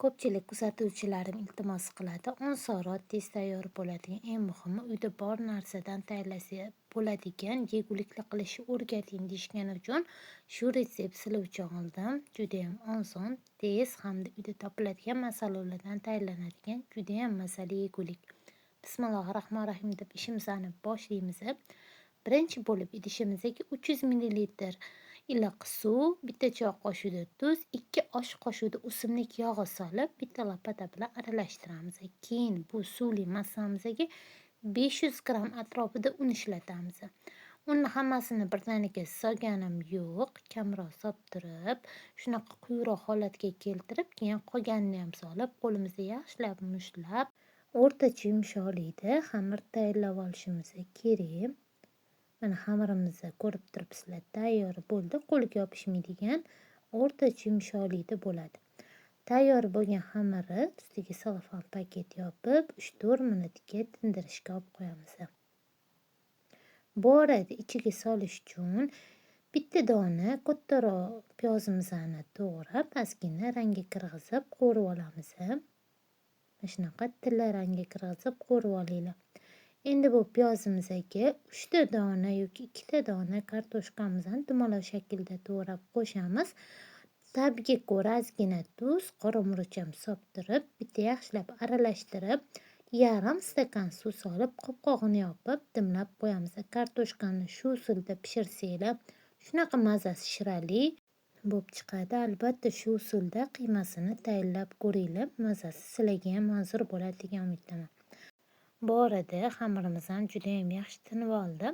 Ko'pchilik kuzatuvchilarim iltimos qiladi. Osonroq, tez tayyor bo'ladigan, eng muhimi uyda bor narsadan tayyorlasa bo'ladigan yeguliklar qilishni o'rgating deyishgani uchun shu retsept sizlar uchun oldim. Judayam oson, tez hamda uyda topiladigan masalalardan tayyorlanadigan judayam mazali yegulik. Bismillahirrohmanirrohim deb ishimizni boshlaymiz. Birinchi bo'lib idishimizga 300 ml iliq suv, bitta choy qoshiqda tuz, 2 osh qoshiqda o'simlik yog'i solib, bitta lopata bilan aralashtiramiz. Keyin bu suvli massamizga 500 gramm atrofida un ishlatamiz. Unni hammasini birdaniga solganim yo'q, kamroq solib turib, shunaqa quyuqroq holatga keltirib, keyin qolganini ham solib, qo'limizda yaxshilab mushtlab, o'rtacha yumshoqlikda xamir tayyorlab olishimiz kerak. Mana xamirimizni ko'rib turibsizlar, tayyor bo'ldi. Qo'lga yopishmaydigan o'rtacha yumshoqlikda bo'ladi. Tayyor bo'lgan xamirni ustiga selofan paket yopib, 3-4 minutga tindirishga olib qo'yamiz. Bu orada ichiga solish uchun bitta dona kattaroq piyozimizni to'g'rab, ozgina rangga kirgizib qovurib olamiz. Mana shunaqa tilla rangga kirgizib qovurib olinglar. Endi bu piyozimizga 3 ta dona yoki 2 ta dona kartoshkamizni dumaloq shaklda to'g'rab qo'shamiz. Ta'biga ko'ra ozgina tuz, qora murch ham solib turib, bitta yaxshilab aralashtirib, yarim stakan suv solib, qopqog'ini yopib dimlab qo'yamiz. Kartoshkani shu usulda pishirsanglar, shunaqa mazasi shirali bo'lib chiqadi. Albatta shu usulda qiymasini tayyorlab ko'ringlar, mazasi sizlarga ham manzur bo'ladi degan umiddaman. Bu orada xamirimiz ham judayam yaxshi tinib oldi.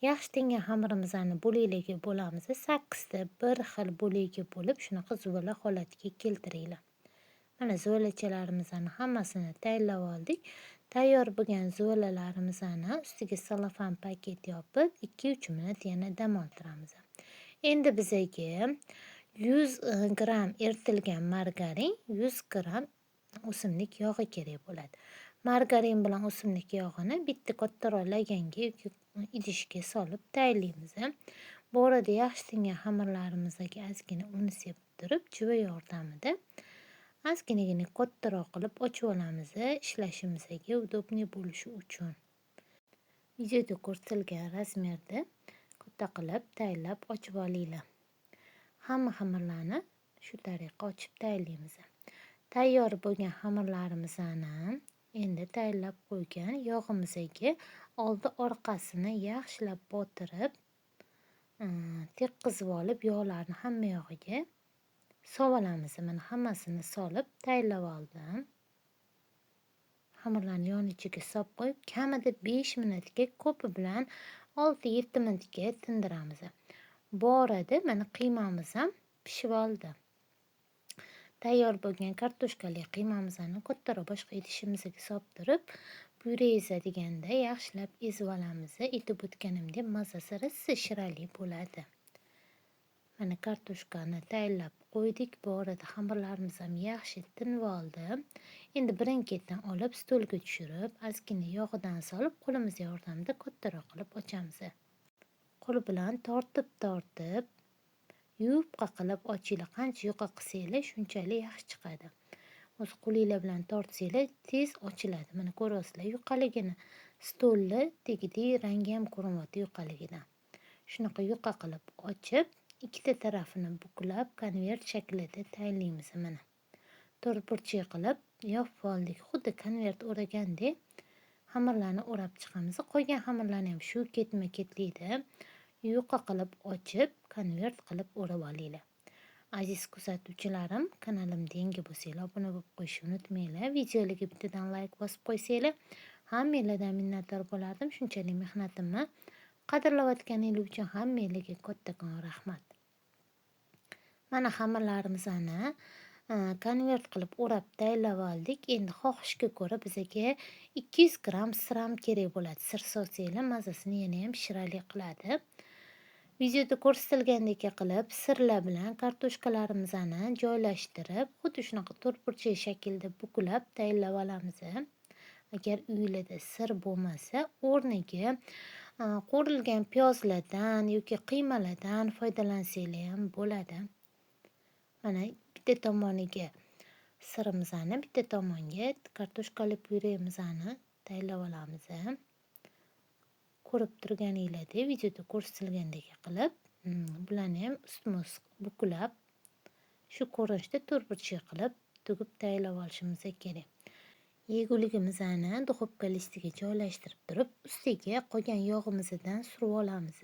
Yaxshi tingan xamirimizni bo'laklarga bo'lamiz. 8 ta bir xil bo'lakka bo'lib, shunaqa zuvala holatiga keltiringlar. Mana zuvalachalarimizni hammasini tayyorlab oldik. Tayyor bo'lgan zuvalalarimizni ustiga selofan paket yopib, 2-3 minut yana dam oltiramiz. Endi bizaga 100 gramm eritilgan margarin, 100 gramm o'simlik yog'i kerak bo'ladi. Margarin bilan o'simlik yog'ini bitta kattaroq laganga yoki idishga solib tayyorlaymiz. Bu orada yaxshi tingan xamirlarimizga ozgina un sepib turib, chuva yordamida ozginagina kattaroq qilib ochib olamiz, ishlashimizga удобный bo'lishi uchun. Videoda ko'rsatilgan razmerda katta qilib tayyorlab ochib olinglar. Hamma xamirlarni shu tariqa ochib tayyorlaymiz. Tayyor bo'lgan xamirlarimizni endi tayyorlab qo'ygan yog'imizga oldi orqasini yaxshilab botirib, tekkizib olib, yog'larni hamma yog'iga solib. Mana hammasini solib tayyorlab oldim. Xamirlarni yon ichiga solib qo'yib, kamida 5 minutga, ko'pi bilan 6-7 minutga tindiramiz. Bu orada mana qiymamiz ham pishib oldi. Tayyor bo'lgan kartoshkali qiymamizni kattaroq boshqa idishimizga solib turib, pyure ezadiganda yaxshilab ezib olamiz. Aytib o'tganimdek, mazasi rosa shirali bo'ladi. Mana kartoshkani tayyorlab qo'ydik. Bu orada xamirlarimiz ham yaxshi tinib oldi. Endi birin-ketin olib stolga tushirib, ozgina yog'idan solib, qo'limiz yordamida kattaroq qilib ochamiz. Qo'l bilan tortib-tortib yupqa qilib ochinglar. Qancha yuqa qilsanglar, shunchalik yaxshi chiqadi. O'zi qo'linglar bilan tortsanglar tez ochiladi. Mana ko'ryapsizlar yuqaligini. Stolni tagidagi rangi ham ko'rinyapti yuqaligidan. Shunaqa yuqa qilib ochib, ikkita tarafini buklab konvert shaklida tayyorlaymiz mana. To'rtburchak qilib yopib oldik. Xuddi konvert o'ragandek xamirlarni o'rab chiqamiz. Qolgan xamirlarni ham shu ketma-ketlikda yuqa qilib ochib, konvert qilib o'rab olinglar. Aziz kuzatuvchilarim, kanalimda yangi bo'lsanglar, obuna bo'lib qo'yishni unutmanglar. Videolarga bittadan layk bosib qo'ysanglar, hammanglardan minnatdor bo'lardim. Shunchalik mehnatimni qadrlayotganingiz uchun hammanglarga kattakon rahmat. Mana xamirlarimizni konvert qilib o'rab tayyorlab oldik. Endi xohishga ko'ra bizaga 200 gramm sir ham kerak bo'ladi. Sir solsanglar mazasini yana ham shirali qiladi. Videoda ko'rsatilgandek qilib sirlar bilan kartoshkalarimizni joylashtirib, xuddi shunaqa to'rtburchak shaklda buklab tayyorlab olamiz. Agar uylarda sir bo'lmasa, o'rniga qovurilgan piyozlardan yoki qiymalardan foydalansanglar ham bo'ladi. Mana bitta tomoniga Sirimizni bitta tomonga, kartoshkali pyuremizni tayyorlab olamiz. Ko'rib turganinglardek, videoda ko'rsatilgandek qilib, bularni ham ustma-ust buklab, shu ko'rinishda to'rtburchak qilib tugib tayyorlab olishimiz kerak. Yeguligimizni duxovka listiga joylashtirib turib, ustiga qolgan yog'imizdan surib olamiz.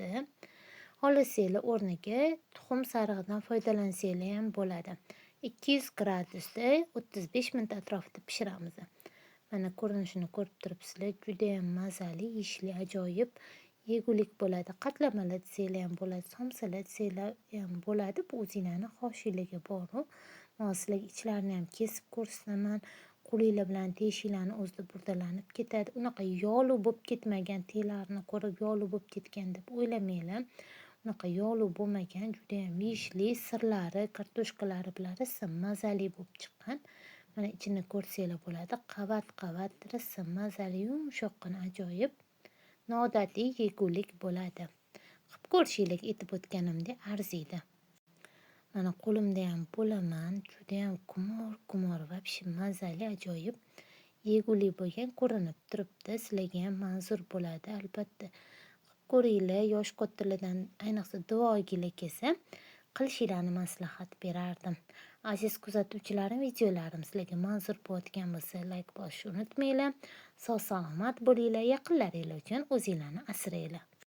Xohlasanglar o'rniga tuxum sarig'idan foydalansanglar ham bo'ladi. 200 gradusda 35 minut atrofida pishiramiz. Mana ko'rinishini ko'rib turibsizlar, juda ham mazali, yeyishli ajoyib yegulik bo'ladi. Qatlamalar desanglar ham bo'ladi, somsalar desanglar ham bo'ladi. Bu o'zinglarning xohishinglarga bog'liq. Men sizlarga ichlarini ham kesib ko'rsataman. Qo'linglar bilan teshinglarni o'zida burdalanib ketadi. Unaqa yog'li bo'lib ketmagan, telarini ko'rib yog'li bo'lib ketgan deb o'ylamanglar. Unaqa yog'li bo'lmagan, juda ham yeyishli, sirlari, kartoshkalari bilan rosa mazali bo'lib chiqqan. Mana ichini ko'rsanglar bo'ladi. Qavat-qavat rosa mazali, yumshoqqina ajoyib noodatiy yegulik bo'ladi. Qilib ko'rishinglarga aytib o'tganimdek arziydi. Mana qo'limda ham bo'laman, juda ham kumor-kumor, вообще mazali ajoyib yegulik bo'lgan ko'rinib turibdi. Sizlarga ham manzur bo'ladi albatta. Qilib ko'ringlar, yosh kattalardan ayniqsa duogilar kelsa, qilishinglarni maslahat berardim. Aziz kuzatuvchilarim, videolarim sizlarga manzur bo'layotgan bo'lsa, layk bosishni unutmanglar. Sog' salomat bo'linglar, yaqinlaringlar uchun o'zinglarni asranglar.